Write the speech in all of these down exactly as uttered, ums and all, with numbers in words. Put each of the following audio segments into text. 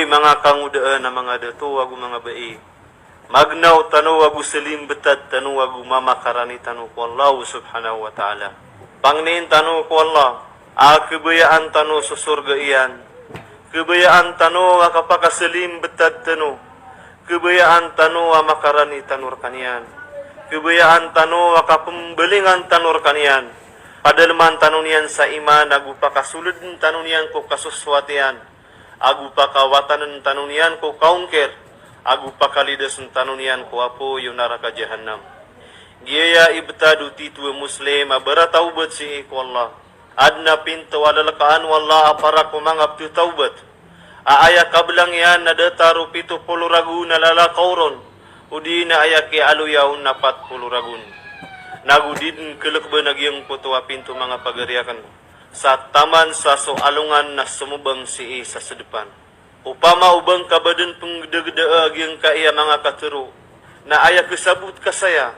Manga kangodaan a manga dato ago manga bai, magnaw tano ago salimbetad tano ago mamakarani tano ko Allah subhanahu wa ta'ala. Pangnin tano ko Allah a kabayaan tano so sorga iyan, kabayaan tano a kapakasalimbetad tano, kabayaan tano a makarani tano rekaniyan, kabayaan tano a kapembalingan tano rekaniyan, padaleman tano niyan sa iman ago pakasoleden tano niyan ko kasosoat iyan, ago pakawatanen tano niyan ko kaongkir, ago pakalidasen tano niyan ko apoy o naraka Jahannam. Giyaya i betad o titho a Muslim a baratawbat sii ko Allah. Aden a pinto a lalakaan o Allah a para ko manga pethatawbat, a aya kabelang iyan na datar o pito polo ragon a lalakaw ron, odi na aya kiyaaloya on na pat polo ragon. Nago di den kelekeben a giyangkoto a pinto, manga pagari aken, sa taman sa so alongan na somobang sii sa sedepan. Opama o ba ngka ba den penggedageda a giyangkai a manga katero, na aya kesabot ka saya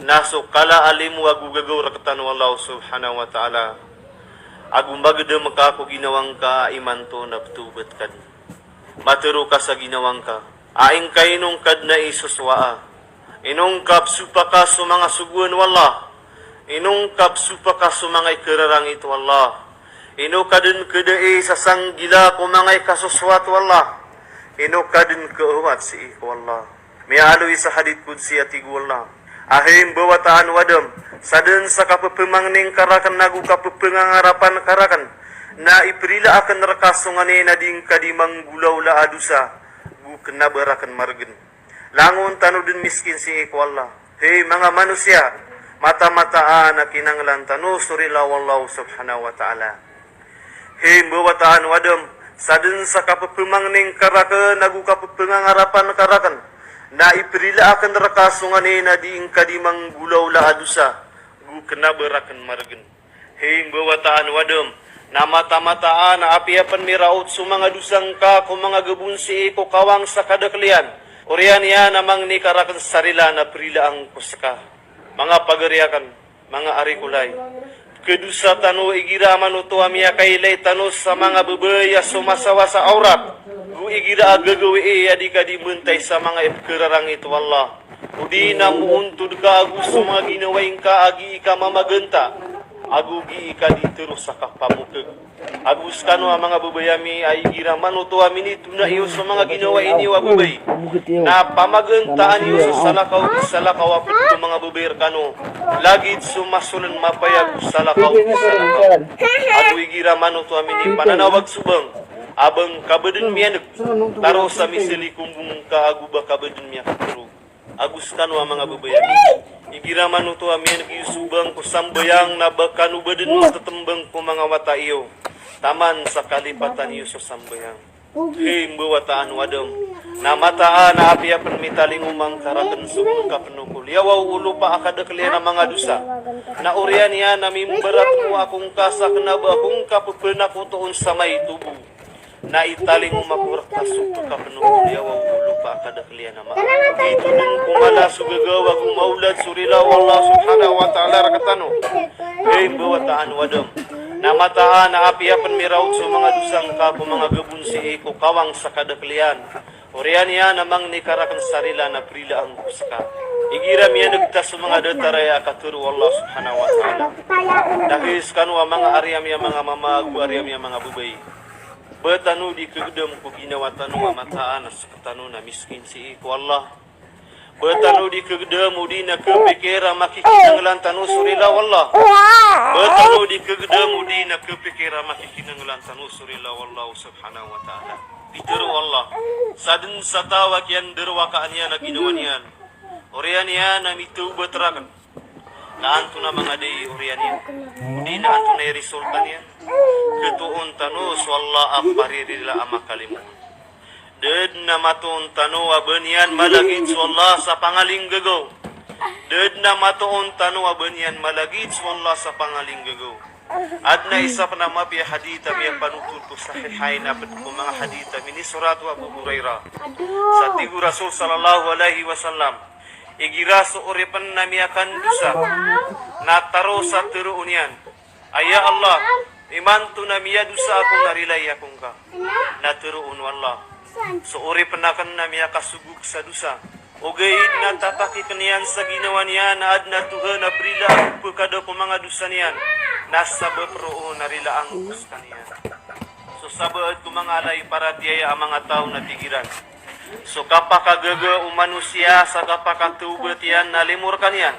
na so kala a limo ago gagaw rektano o Allah subhanahu wa ta'ala, ago magedem ka ko ginawa ngka a imanto na petawbat ka den. Matero ka sa ginawa ngka a ingka ino ngka den a isosowaa. Ino ngka pesopaka so manga sogoan o Allah? Ino ngka pesopaka so manga ikararangit o Allah? Ino ka den kedai sa sanggila ko manga ikasosoat o Allah? Ino ka den keawat sii ko Allah? Miyaaloy sa hadith qudsi a tig o Allah a, hay mbawataan o Adam, sa den sa kapepemangni ngka raken ago kapepengangarapan ka raken, na iperila aken reka so nganin a di ngka di manggolawla a dosa, go kena ba raken maregen. Langon tano den miskin sii ko Allah. Hay manga manosiya, mata-mataan a kinanglan tano so rila o Allah subhanahu wa ta'ala. Hay mbawataan o Adam, sa den sa kapepemangni ngka raken ago kapepengangarapan ka raken, na iperila aken reka so nganin a di ngka di manggolawla a dosa, go kena ba raken maregen. Hay mbawataan o Adam, na mata-mataan a apiya pen miraot so manga dosa ngka ko manga gabon sii ko kawang sa kadakel iyan, oriyan iyan a mangni ka raken sa rila na perilaan ko seka. Manga pagari aken, manga ari ko lay, kedosa tano igira manoto a miyakailay tano sa manga babay a somasawa sa awrat, go igira a gagawii a di ka di mbentay sa manga ipekerarangit o Allah. Odi na moontod ka ago so manga ginawai ngka a gii ka mamaganta, ago gii ka di tero sa kapamokeg. Ago sekano a manga babay ami a igira manoto a minitonaa iyo so manga ginawai niyo a babay, na pamagantaan iyo so salakaw di salakaw a ped ko manga babay rekano, lagid so masolen mapayag o salakaw di salakaw. Ago igira manoto a minipananawag so bang, a bang ka ba den miyaneg, taro sa miselikombong ka ago ba ka ba den miyakatero. Ago sekano a manga babay ami, igira manoto a miyaneg iyo so bang ko sambayang na ba kano ba den matetembang ko manga wata iyo, taman sa kalipatan iyo so sambayang. Hay mbawataan o Adam, na mataan a apiya pen mitalingoma ngka raken so kapeno ko liyawaw o lopa a kadakel iyan a manga dosa, na oriyan iyan a mimbaratemo ako ngka sa kena ba ako ngka pepenakotoon sa maito bo. Na italingoma ko reka so kapeno ko liyawaw o lopa a kadakel iyan a manga. Ito den ko mala so gagaw ago maolad so rila o Allah subhanahu wa ta'ala rektano. Hay mbawataan o Adam, na mataan a apiya pen miraot so manga dosa ngka ko manga gabon sii ko kawang sa kadakel iyan, oriyan iyan a mangni ka raken sa rila na perilaan ko seka. Igira miyaneg ta so manga datar aya a katero o Allah subhanahu wa ta'ala. Dahi sekano a manga ari ami a manga mama ago ari ami a manga babay, ba tano di kegedam ko ginawa tano a mataan a sekatano na miskin sii ko Allah. Ba tano di kegedam odi na kepikir a makikinanglan tano so rila o Allah. Ba tano di kegedam odi na kepikir a makikinanglan tano so rila o Allah subhanahu wa ta'ala. Pitero o Allah, sa den sa taw a kiyanderwakaan iyan a ginawa niyan, oriyan iyan a mitawbat raken, na antonaa manga dai oriyan iyan, odi na antonaa i resulta niyan? Ketoon tano so Allah a paririla a makalimo. Da den a matoon tano a ba niyan malagid so Allah sa pangalinggagaw. Da den a matoon tano a ba niyan malagid so Allah sa pangalinggagaw. Aden a isa pen a mapiya a hadith a miyapanotol ko Sahihain a ped ko manga hadith a minisorat o Abu Hurairah. Sa tig o Rasul sallallahu alaihi wasallam, igira so oripen a miyakandosa na taro sa teroon iyan a, "Ya Allah, imanto na miyadosa ako na rilai ako ngka." Na teroon o Allah, So oripn akn na miyakasogog sa dosa. Ogaid na tatakikn iyan sa ginawa niyan a adn a Tohan a brila a pphakada ko manga dosa niyan. Na sabap roo na rila angko skaniyan. So sabaad ko manga alay paratiyaya a manga taw na tig iran, so kapakagaga o manosiya sa kapakatawbat iyan na limo rkaniyan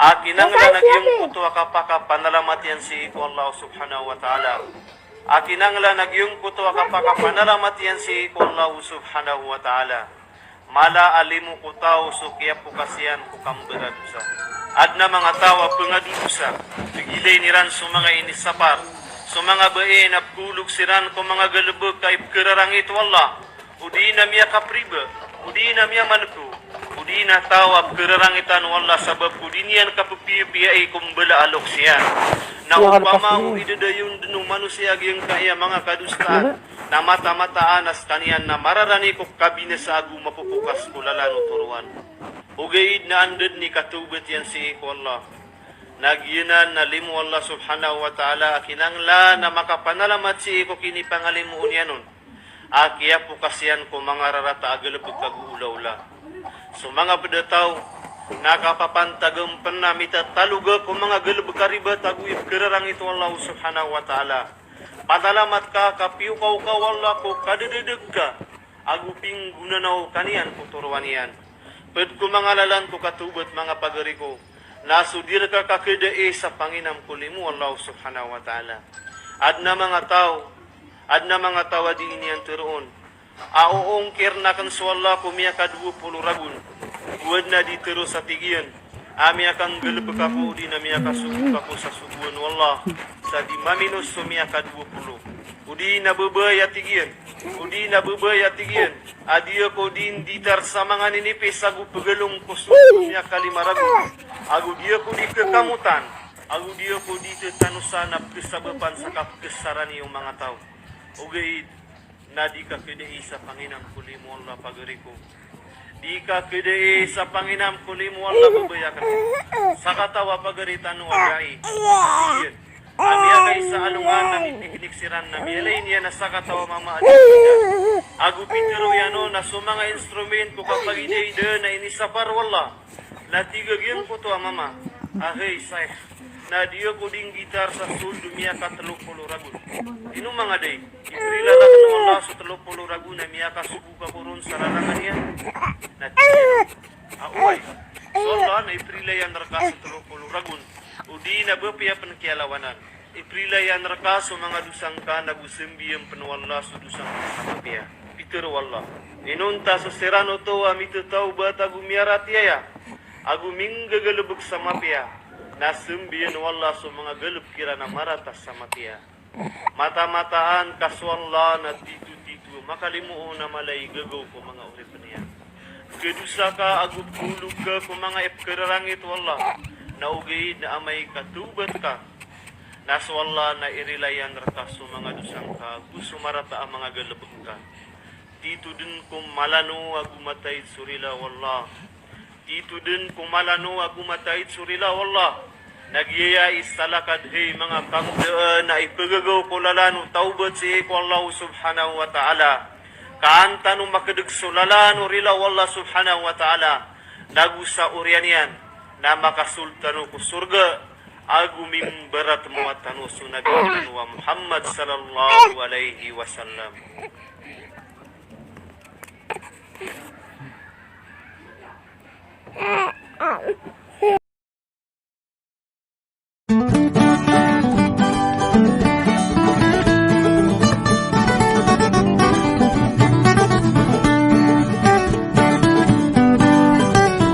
a kinanglan a giyangkoto a kapakapanalamat iyan sii ko Allah subhanahu wa ta'ala. A kinanglan a giyangkoto a kapakapanalamat iyan sii ko Allah subhanahu wa ta'ala. Mala a limo ko taw so kiyapokas iyan ko kambaradosa. Adn a manga taw a pngadodosa, pgilayn iran so manga inisapar, so manga bai na pkhaolog siran ko manga galbk a ipkhararangit o Allah, odi na miyakapriba, odi na miyamalko, odi na taw a pkhararangitan o Allah sabap ko di niyan kappiyapiyai ko mbala a loks iyan. Na opama o idadayon dn o manosiya a giyangkaya manga kadosaan, na mata-mataan a skaniyan na mararani ko kabinasa ago mapopokas ko lalan o toroan. Ogaid na anda dn i katawbat iyan sii ko Allah. Na giyanan na limo o Allah subhanahu wa ta'ala a kinanglan a makapanalamat sii ko kinipangalimoon iyan on a kiyapokas iyan ko manga rarata a galbk ago olaola. So manga pd a taw na kapapantagn pn a mitataloga ko manga galbk a ribat ago ipkhararangit o Allah subhanahu wa ta'ala. Panalamat ka, kapiyokaw ka o Allah ko kadadadg ka ago pinggonanaw ka niyan ko toroan iyan. Pd ko manga lalan ko katawbat, manga pagari ko, na so di rka kakhadai sa panginam ko limo o Allah subhanahu wa ta'ala. Adn a manga taw, adn a manga taw a di niyan tharoon a oongkirn akn so Allah ko miyakadowa polo ragon. Go adn a di tharoon sa tig iyan a miyakanggalbk ako odi na miyakasogok ako sa sogoan o Allah sa di maminos so miyakadowa polo. Odi na babay a tig iyan, odi na babay a tig iyan a di ako di nditar sa manga ninipis ago pgalong ko sold ko miyakalima ragon, ago di ako di khakamotan, ago di ako di thatanosan a pkhasabapan sa kapkhasarani o manga taw. Ogaid na di kakhadai sa panginam ko limo o Allah, pagari ko. Di kakhadai sa panginam ko limo o Allah, babay akn. Sakataw a pagari tano a dai. Iyan. A miyakaisa a alongan na mipiknik siran na miyalay niyan a sakataw a mama a dai. Ago pitharo iyan on a so manga instrument ko kapagidaida na inisapar o Allah. Na tig a giyangkoto a mama a, hay Shaykh, na di ako di nggitar sa sold o miyakatlo polo ragon. Ino manga dai? Iprila rakn o Allah so tlo polo ragon a miyakasogok ako ron sa lalangan iyan. Na tig iyan a, oway, so Allah na iprila iyan rka so tlo polo ragon. Odi na ba apiya pn kiyalawanan. Iprila iyan rka so manga dosa ngka na go sambiyan pn o Allah so dosa ngka sa mapiya. Pitharo o Allah, inonta so siran oto a mitatawbat ago miyaratiyaya ago minggagalbk sa mapiya, na sambiyan o Allah so manga galbk iran a marata sa mapiya. Mata-mataan ka so Allah na tito-tito a makalimoon a mala i gagaw ko manga oripn iyan. Kadosa ka ago pkhaolog ka ko manga ipkhararangit o Allah, na ogaid na amay ka tawbat ka, na so Allah na irila iyan rka so manga dosa ngka ago so marata a manga galbk ngka. Tito dn ko mala no ago mataid so rila o Allah. Tito dn ko mala no ago mataid so rila o Allah. Na giyaya i salakad, hay manga kangodaan a ipagagaw ko lalan o tawbat sii ko Allah subhanahu wa ta'ala. Ka an tano makdg so lalan o rila o Allah subhanahu wa ta'ala, na go sa oriyan iyan na makasold tano ko sorga ago mimbaratmowa tano so Nabi tano a Muhammad sallallahu alaihi wasallam.